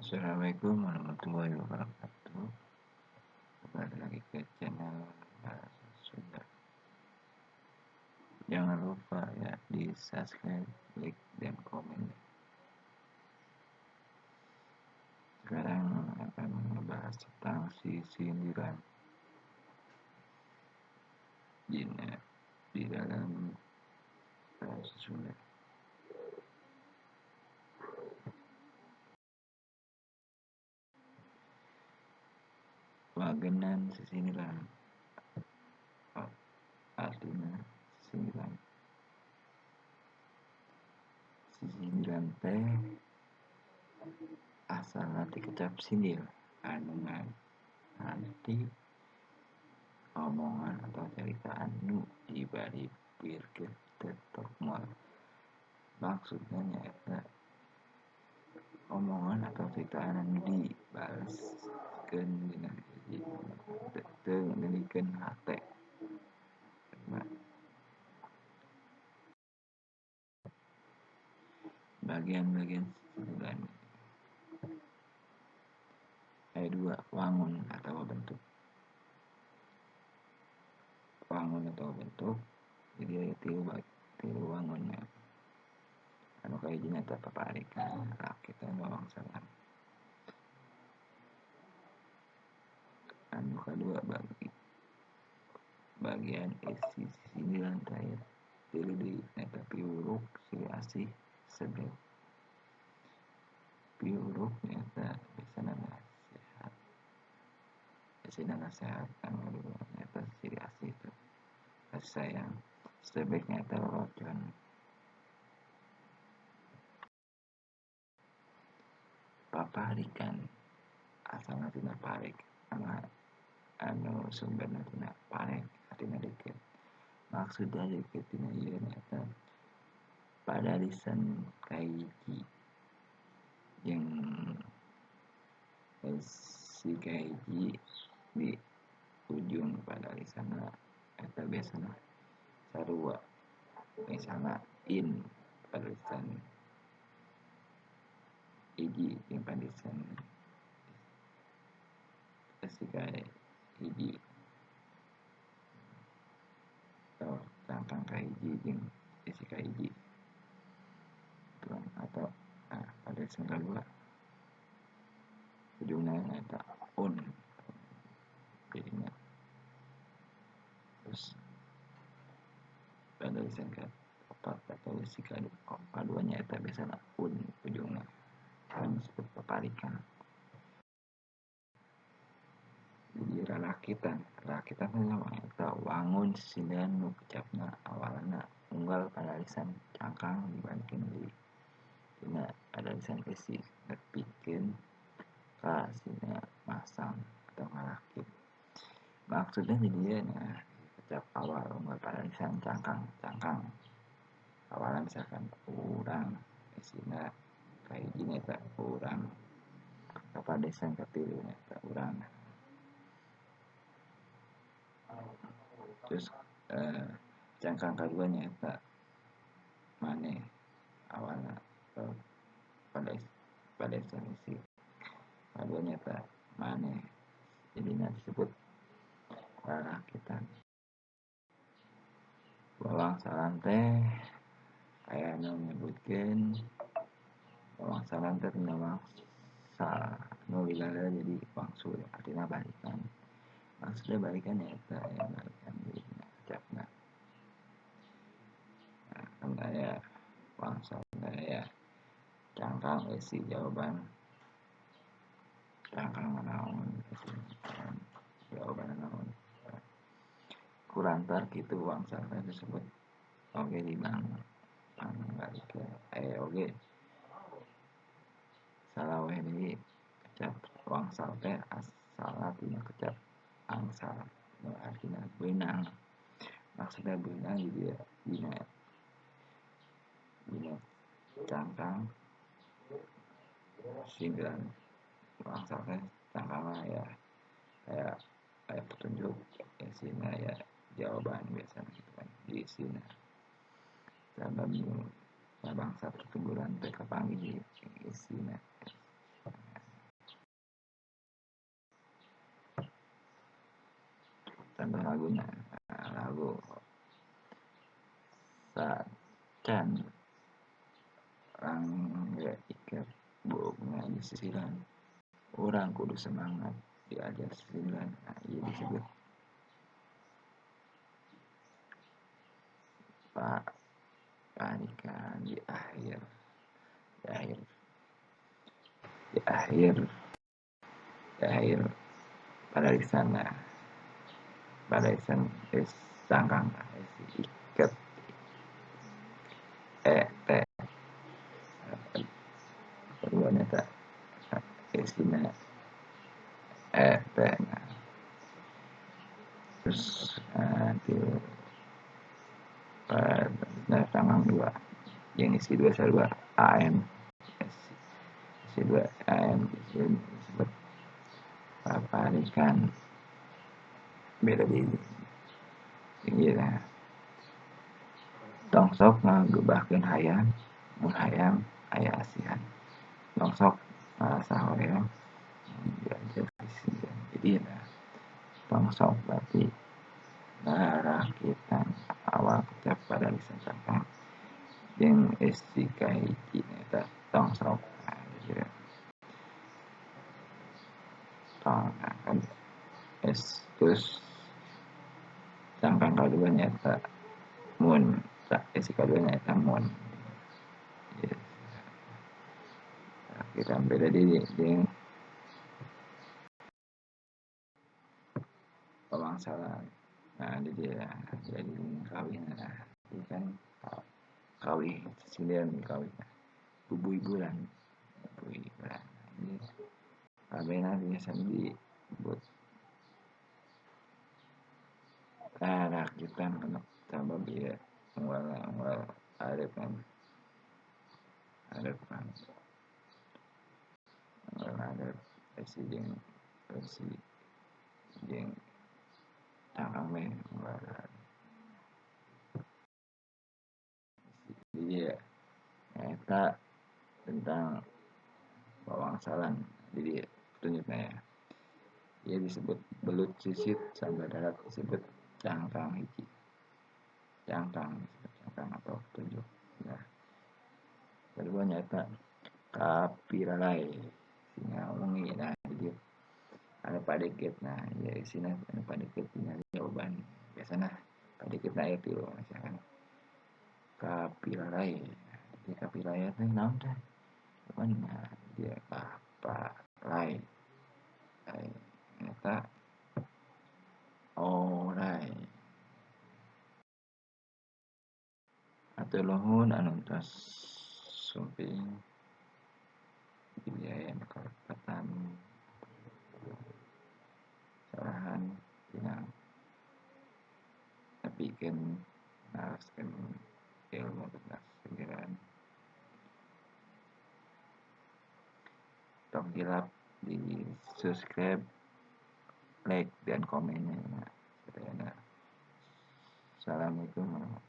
Assalamualaikum warahmatullahi wabarakatuh. Kembali lagi ke channel Bahasa Sunda. Jangan lupa ya di subscribe, like, dan komen. Sekarang akan membahas tentang sisindiran di dalam bahasa Sunda. Wagenan sisindiran, artinya sisindiran. Sisindiran teh asalna ti kecap sindir anu nganti omongan atau carita anu dibaripirkeun teu tokmol. Maksudna nyaeta omongan atau carita anu dibaleskeun dina hiji teu ngeunikeun hate. Bagian-bagian sisindiran aya dua, wangun atau bentuk. Wangun atau bentuk, jadi aya tilu wangunna. Anu kahiji nya teh paparikan, rakitan, wawangsalan. Anu kadua bagian isi sisindiran teh aya tilu deui, nyaeta piwuruk, silih asih, sebet. Piwuruk nyaeta biasana nasehat. Biasana nasehat, anu kadua nyaeta silih asih teh kasih sayang. Sebek nyaeta lolocon. Paparikan asalna tina parek, anu sumberna tina parek artina deukeut. Maksudna deukeut tina ieu nyaeta padalisan kahiji jeung si kahiji di ujung padalisanna eta biasana sarua, misalna in padalisan hiji jeung padalisan si kahiji atau cangkang kahiji jeung isi kahiji atau padalisan kadua ujungna nyaeta un jadinya. Terus padalisan kaopat atau isi kadua nyaeta biasana un ujungna, kan disebut paparikan. Jadi rarakitan, rarakitan teh nyaeta wangun sisindiran nu kecapna awalna unggal padalisan cangkang dibandingkeun deui dina padalisan eusi nepikeun ka sina masang atau ngarakit. Maksudna di dieu nya kecap awal unggal padalisan cangkang cangkang awalna misalkan urang isina kahiji nyaeta urang, ka padalisan katilu nyaeta urang. Terus cangkang kadua nyaeta maneh awalna padalisan isi kadua nyaeta maneh, jadina disebut rarakitan. Wawangsalan teh aya nu nyebutkeun wawangsalan teh tina wangsal nu lila jadi wangsul artina balikan. Maksudna balikan nyaeta aya balikan deui dina kecapna. Nah, kan aya wangsal aya cangkang eusi jawaban, cangkang naon eusi jawaban naon. Kulantar kitu wangsal teh disebut oge di pangbalikeun aya oge salaweh deui kecap wangsal teh asalna tina kecap angsal nu artina beunang. Maksudna beunang di dieu dina cangkang sindiran wangsal teh cangkangna aya aya petunjuk isina aya jawaban biasana kitu kan diisina. Sabab nu sabangsa tutuguran teh kapanggih isina. Contoh laguna, lagu sacan langge iket buukna disisiran urang kudu semangat diajar sisiran. Nah, ieu disebut parikan di akhir di akhir di akhir pada lisan pada lisan is cangkang iket e t kedua nyata isina e t. Nah, terus nah, cangkang dua yang isi dua sarua an isi dua an disebut paparikan beda di tinggi lah. Tong sok ngagebahkeun hayam mun hayam aya asihan, tong sok ngarasa hoream diajar sisian. Jadi nah, tong sok berarti narakitan awal kecap pada lisan cangkang jeung isi kahiji eta tong sok. Nah, jadi tong kan es terus cangkang kadua nyata mun isi kadua nyata mun. Yes. Kita beda di jeung pemangsalan. Nah, di dia jadi kawin. Nah, ini kan kawin silian kawin bubui bulan bubui bulan. Ini kabehna biasa disebut rakitan kana sabab ieu unggal arepan arepan unggal arep esi jeung esi jeung cangkang we unggal. Jadi eta tentang wawangsalan. Jadi petunjuknya ya, ia disebut belut sisit sampai darat disebut cangkang hiji, cangkang disebut cangkang atau petunjuk. Nah, kedua nyata kapiralai singa wengi. Nah, jadi anu padeket. Nah, ya isina anu padeket dina jawaban biasana padeketna aya tilu misalkan kapiralai. Jadi kapiralai teh naon teh? Nah, dia kapalai eta orai. Hatur nuhun anu tos sumping bilih aya nu kalepatan kesalahan dina nepikeun naroskeun ilmu tentang sisiran. Tong hilap di subscribe, like, dan komennya. Assalamualaikum warahmatullahi wabarakatuh.